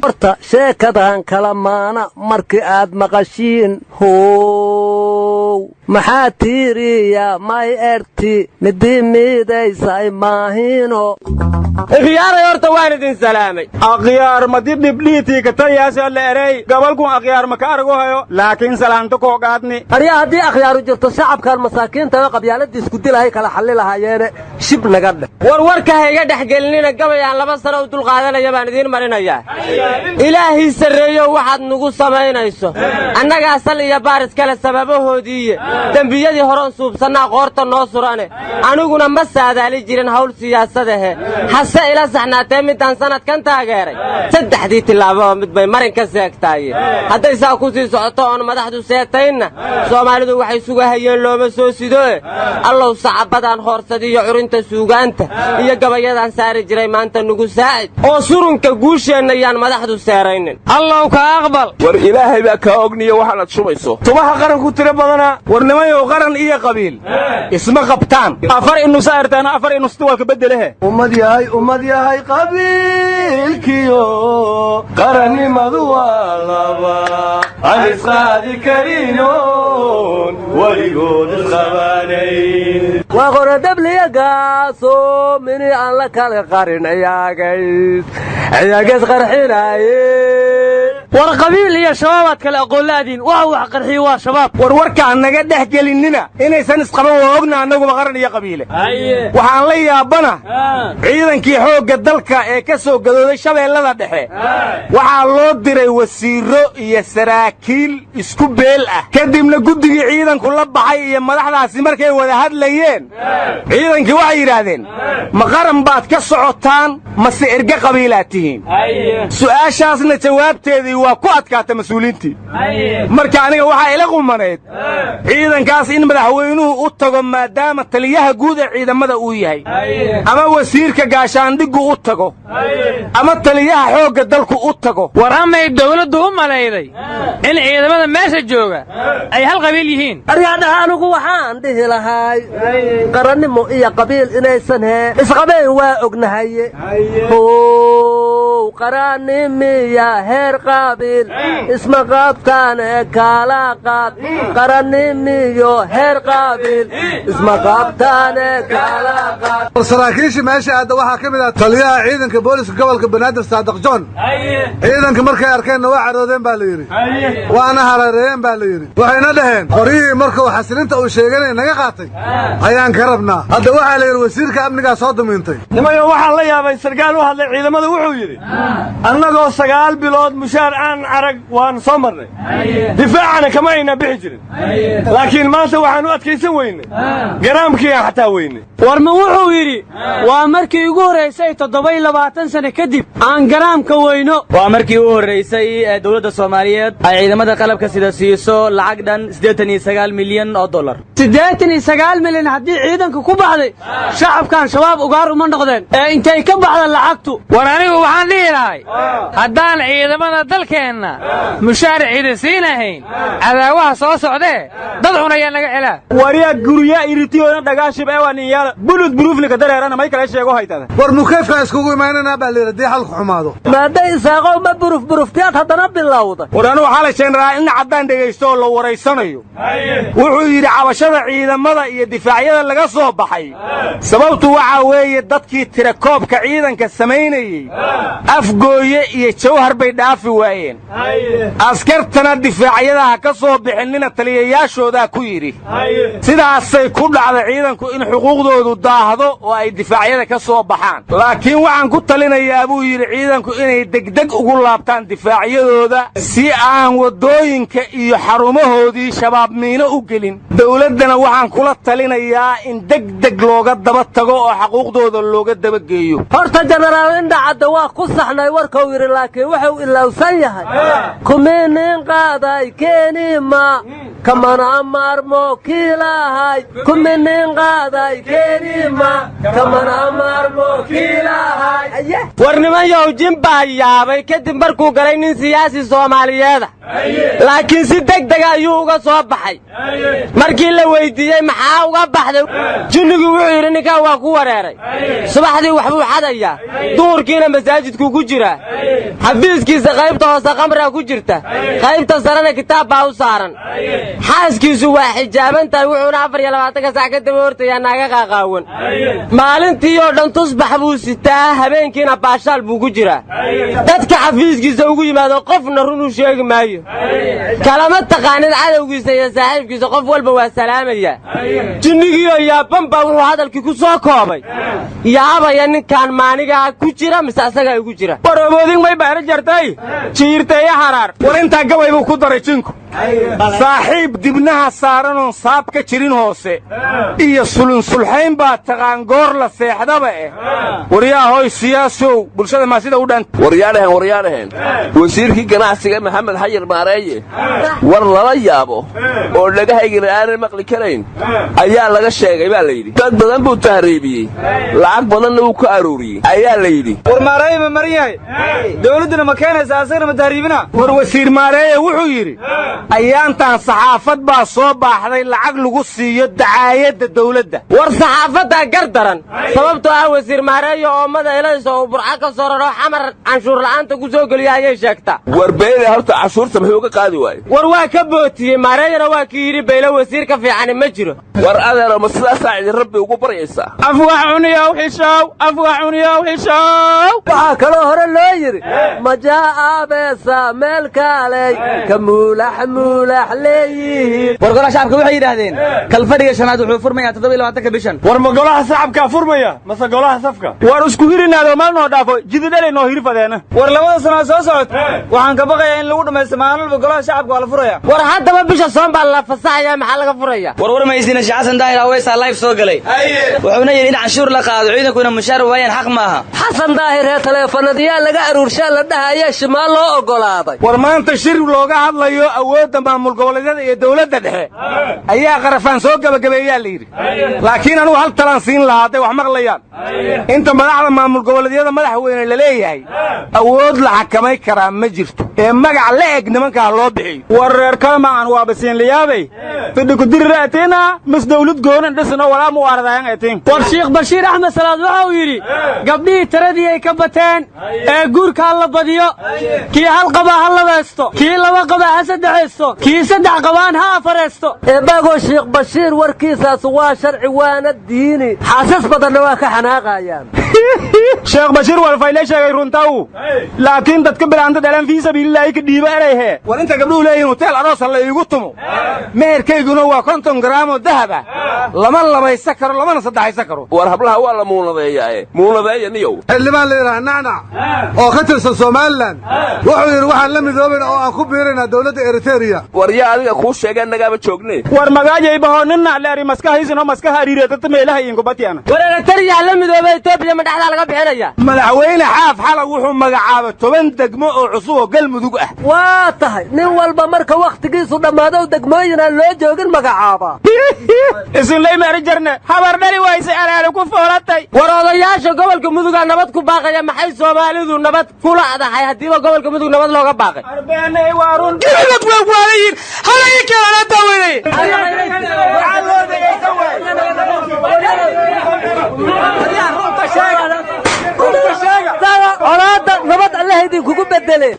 Horta sheekadan kala maana markii aad maqashiin, how maxaa tiiriya may erti midii miidaysay maahino. Akhyaaray, horta waan idin salaamay. Akhyaar madi dhibdhiitii kataliyaasa la erey gobolkun akhyaar maka argo hayo, laakiin salaanto koo qaadni. Aryaa, haddii akhyaaru jirto, shacabkan masaakiinta oo qabyaaladii isku dilahay kala xalli lahaayeene, shib naga dheh. War warka ha iga dhex gelinina. Gabay aan 2 sano u dulqaadanaya baan idiin marinayaa. Ilaahii sarreeyo, waxaad nugu samaynayso annagaa sal iyo baaris kale sababahoodiiye. Dembiyadii horoon suubsannaa qoorta noo surane. Aniguna ma saadaali jirin hawl siyaasadahe, hase ila saxnaatee midaan sannadkan taageeray. Saddexdii tillaababa mid bay marin ka seegtaaye. Hadday saa ku sii socoto oon madaxdu seetaynna, Soomaalidu waxay sugahayeen looma soo sidoe. Allow sacabadaan hoorsadiyo curinta suugaanta iyo gabayadaan saari jiray maanta nugu saacid, oo surunka guusheenna yaan madaxdu seeraynin. Allow ka aqbal. War Ilaahay baa kaa ogniyo waxaanaad shubayso. Tubaha qaranku tiro badanaa. War nimayow, qaran iyo qabiil isma qabtaan. Afar inusa ertaana, afar inusti waa ka beddelehe. Ummad yahay, ummad yahay, qabiilkiyo qarannimadu waa laba aan isqaadi karinoon weligood isqabanayn. Waa qorodhabliya gaaso mini aan la kala qarin ciyaagays ciyaagees qarxinaaye. War qabiil iyo Shabaabaad kale aqoonla'diin. Waxa wax qarxiyo waa Shabaab. War warkaan naga dhex gelinnina. Inaysan isqaban waa ogna annaguba, qaran iyo qabiile. Waxaan la yaabana ciidankii xoogga dalka ee ka soo gadooday Shabeellada Dhexe waxaa loo diray wasiirro iyo saraakiil isku beel ah. Kadibna guddigii ciidanku la baxay iyo madaxdaasi markay wada hadlayeen, ciidankii waxay yidhaahdeen: "Ma qaran baad ka socotaan mase erge qabiilaad tihiin?" Su'aashaasna jawaabteedii waa ku adkaata mas-uuliintii. Marka aniga waxaa ila qumanayd ciidankaas in madaxweynuhu u tago, maadaama taliyaha guud ee ciidamada uu yahay, ama wasiirka gaashaandhiggu u tago, ama taliyaha xoogga dalku u tago. War amay dawladdu u malayday in ciidamada meesha jooga ay hal qabiil yihiin? Aryaadhaha, anigu waxaan dhihi lahaay qarannimo iyo qabiil inaysan hee isqabayn waa ognahaye. How qarannimiya heer qaabiil isma qabtaan ee kala qaad. Qarannimiyo heer qaabiil isma qabtaan ee kala qaad. War saraakiishii meesha aadda waxaa ka mid ah taliyaha ciidanka booliska gobolka Banaadir, Saadiq John. Ciidanka markay arkeenna waa caroodeen baa la yidhi, waana hareereeyeen baa la yidhi. Waxayna dhaheen: "Qoryihii markuu xasilinta uu sheeganay naga qaatay ayaan ka rabnaa." Hadda waxaa la yidhi wasiirka amnigaa soo dumiintay. Nimayo, waxaan la yaabay sarkaal u hadlay ciidamada. Wuxuu yidhi: "Annagoo 9 bilood mushaar aan arag waan soo marnay, difaacana kama ayna bixi jirin, laakiin maanta waxaan u adkaysan weynay garaamkii aan xataa weynay." War ma wuxuu yidhi waa markii ugu horraysay 27 sano kadib aan garaamka weyno? Waa markii u horraysay ee dowladda Soomaaliyeed ay ciidamada qalabka sida siiso lacag dhan $89 milyan. 89 milyan haddii ciidanka ku baxday, shacabkan Shabaab ugaar uma noqdeen ee intay ka baxda lacagtu? War anigu waxaan dhihi lahay, haddaan ciidamada dalkeenna mushaar ciida siinahayn, cadaawaha soo socdee dad xun ayaa naga celaa. Waryaa, gurya iritiyoona dhagaashib ewaninyaala bulud buruuflika dareerana may kala sheego haytada. War mukeyfkaan iskugu imaananaa baa la yidhi haddii xalku xumaado. Maadday Isaaqow, ma buruf buruftiyaad haddana bilowda? War anu waxaa la jenaraal in caddaan dhegaysto oo la waraysanayo. Wuxuu yidhi cabashada ciidamada iyo difaacyada laga soo baxay sababtu waxaa weeye dadkii tirakoobka ciidanka samaynayey Afgooye iyo Jawhar bay dhaafi waayeen. Askartana difaacyadaha ka soo bixinina taliyayaashoodaa ku yidhi. Sidaasay ku dhacda ciidanku in xuquuqdoodu daahdo oo ay difaacyada ka soo baxaan. Laakiin waxaan ku talinayaa, buu yidhi, ciidanku inay degdeg ugu laabtaan difaacyadooda si aan waddooyinka iyo xarumahoodii Shabaab miino u gelin. Dawladdana waxaan kula talinayaa in degdeg looga daba tago oo xaquuqdooda looga dabageeyo. Horta jenaraal Indhacadda waa ku saxnay warkuu yidhi, laakiin wuxuu ilowsan yahay: kuminin qaaday keenima kamana maarmo kiilahay, kuminin qaaday keenima kamana maarmo kiilahay. War nimanyow, jin baa yaabay kadib markuu galay nin siyaasi Soomaaliyeeda. Laakiin si degdeg ayuu uga soo baxay. Markii la weydiiyey maxaa uga baxday, jinnigii wuxuu yidhi ninkan waa ku wareeray. Subaxdii waxbuu xadayaa, duhurkiina masaajidkuu ku jiraa. Xafiiskiisa qaybta hoose khamraa ku jirta, qaybta sarena kitaab baa u saaran. Xaaskiisu waa xijaaban tahay, wuxuuna 24 saac ka daba hortayaa naaga qaaqaawan. Maalintii oo dhan tusbax buu sitaa, habeenkiina baashaal buu ku jiraa. Dadka xafiiskiisa ugu yimaado qofna run u sheegi maayo. Kalama taqaanid cadowgiisa iyo saaxiibkiisa, qof walba waa salaamaya. Jinnigiioo yaaban baa wuxuu hadalkii ku soo koobay, yaabaya ninkaan maanigaa ku jira mise asagaa igu jira. Waroboodin may baara jartay jiirteeya haraar. War intaa gabay buu ku daray jinku. Saaxiib dibnaha saaranoon saab ka jirin hoose iyo sulunsulxayn baa taqaan goor la seexdaba eh. Waryaa hoy siyaasow bulshada maa sida u dhan. Waryaadhahen wasiirkii ganacsiga Maxamed Xayir Maareeye war lala yaabo oo dhagahaygana aanan maqli karayn ayaa laga sheegay baa la yidhi. Dad badan buu tahriibiyey, lacag badanna wuu ka aruuriyey ayaa la yidhi. War Maareeye ma marin yahay? Dawladduna ma keenaysa asagana ma tahriibina? War wasiir Maareeye wuxuu yidhi ayaantan saxaafad baa soo baaxday lacag lagu siiyo dacaayadda dawladda. War saxaafaddaa gar daran, sababtoo ah wasiir Maareeye oo madaelaysa oo burca ka soo raro xamar canshuur la'aanta ku soo geliya ayay sheegtaa. War Beyle horta cashuurta muxuu ka qaadi waayey? War waa ka bootiyey, Maareeyena waa kii yidhi Beyle wasiir ka fiicani ma jiro. War adeero ma sidaasaa idin rabbi ugu baryaysaa? Afwax cuniyow xishow, afwax cuniyow xishow. Waxaa kaloo hore loo yidhi majaa aabeesa meel kaaley ka muulax muulax leeyihiin. War golaha shacabka waxay yidhaahdeen kalfadhiga shanaad wuxuu furmayaa 27 bishan. War ma golaha shacabka furmaya mase golaha safka? War isku hirinaado maalin oo dhaafo jididhalay noo hirfadeena. War labada sano soo socod waxaan ka baqayaa in lagu dhamaysto maalin walba golaha shacabka waa la furaya. War haddaba bisha soon baa la fasaxayaa, maxaa laga furaya? War war maysiina Sheekh Xasan Daahir Aweysa live soo galay. Wuxuuna yidhi in canshuur la qaado ciidankuna mushaar waayaan xaq maaha. Xasan Daahir ee taleefanadiyaa laga aruurshaa la dhahaya shimaal loo ogolaaday. War maanta shir looga hadlayo awoodda maamul goboleedyada iyo dawladda dhexe ayaa qarafaan soo gabagabeeyaa la yidhi. Laakiin anugu hal talaan siin lahaa hadday wax maqlayaan. Inta madaxda maamul goboleedyada madaxweyne la leeyahay awood la xakamay karaa ma jirto ee magac la eg nimankaa loo bixiyo. War reer kalmaan waa basiinlayaabay fidhikudirraatina mis dawlad goonan dhisno walaa muwaaradayan etiin. War Sheekh Bashiir Axmed Salaad waxa uu yidhi gabdhihii taradii ay ka bateen ee guurka ha la badiyo, kii hal qabaa ha labaysto, kii laba qabaa ha saddexaysto, kii saddex qabaan ha afaraysto. Eebaagoo Sheekh Bashiir warkiisaas waa sharci waana diini, xaasas badanna waa ka xanaaqayaan. Sheekh Bashiir walfayle sheegay runtaw, laakiin dadka bilaanta dhalan fii sabiilillaahi ka dhiiba erayhe. War inta gabdhuhu leeyihiin hotel aroosa la iigu tumo, meherkayguna waa 50 garaam oo dahab ah, lama labaysa karo lamana saddexaysa karo. War hablaha waa la muunadeeyaa, muunadeeya niyow. Xildhibaan la yidhaha Nacnac oo ka tirsan Somaliland wuxuu yidhi waxaan la midoobin oo aan ku biiraynaa dawladda Eritrea. War yaa adiga kuu sheegay annagaaba joogne. War magaajaybaho ninnac leeri maskahiisinoo maskaha ariireetata meelaha iinkubatiana. War Eritrea la midoobay Etoobiya ma dhexdaa laga bixinaya? Madaxweyne Xaaf xalay wuxuu magacaabay 10 degmo oo cusub oo Galmudug ah. Waa tahay nin walba marka wakhtigiisu dhammaado degmooyin aan loo joogin magacaaba. Isinley maari jarne habar dhali wayse alaale ku foolatay. War odayaasha gobolka Mudug aa nabad ku baaqaya, maxay Soomaalidu nabad kula adahay haddiiba gobolka Mudug nabad looga baaqay? Arbeenay waa run. Gibigad waa waalayin halay kala daawinay. Colaadda nabad Allah idinkugu bedele.